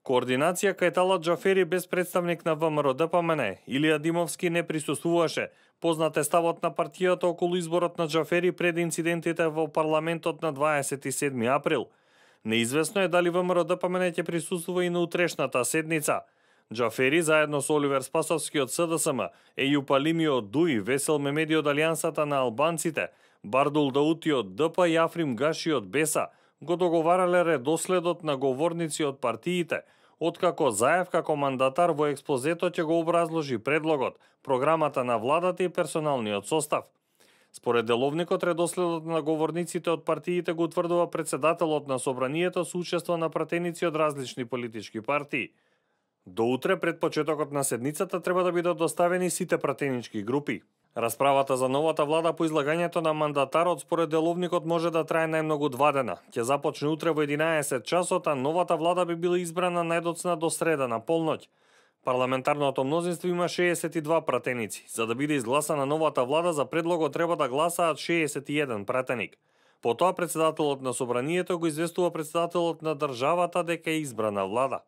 Координација кај Талат Џафери без представник на ВМРО-ДПМН, Илија Димовски не присуствуваше. Познат е ставот на партијата околу изборот на Џафери пред инцидентите во парламентот на 27 април. Неизвестно е дали ВМРО-ДПМН ќе присуствува и на утрешната седница. Џафери заедно со Оливер Спасовски од СДСМ, Ејуп Алими од ДУИ, Весел Мемеди од Алијансата на албанците, Бардул Даути од ДП и Африм Гаши од БЕСА го договарале редоследот на говорници од партиите, откако Заев како мандатар во експозето ќе го образложи предлогот, програмата на владата и персоналниот состав. Според деловникот, редоследот на говорниците од партиите го утврдува председателот на собранието со учество на пратеници од различни политички партии. До утре пред почетокот на седницата треба да бидат доставени сите пратенички групи. Расправата за новата влада по излагањето на мандатарот според деловникот може да трае најмногу 2 дена. Ќе започне утре во 11 часот, а новата влада би била избрана најдоцна до среда на полноќ. Парламентарното мнозинство има 62 пратеници. За да биде изгласана новата влада, за предлогот треба да гласаат 61 пратеник. Потоа председателот на собранието го известува председателот на државата дека е избрана влада.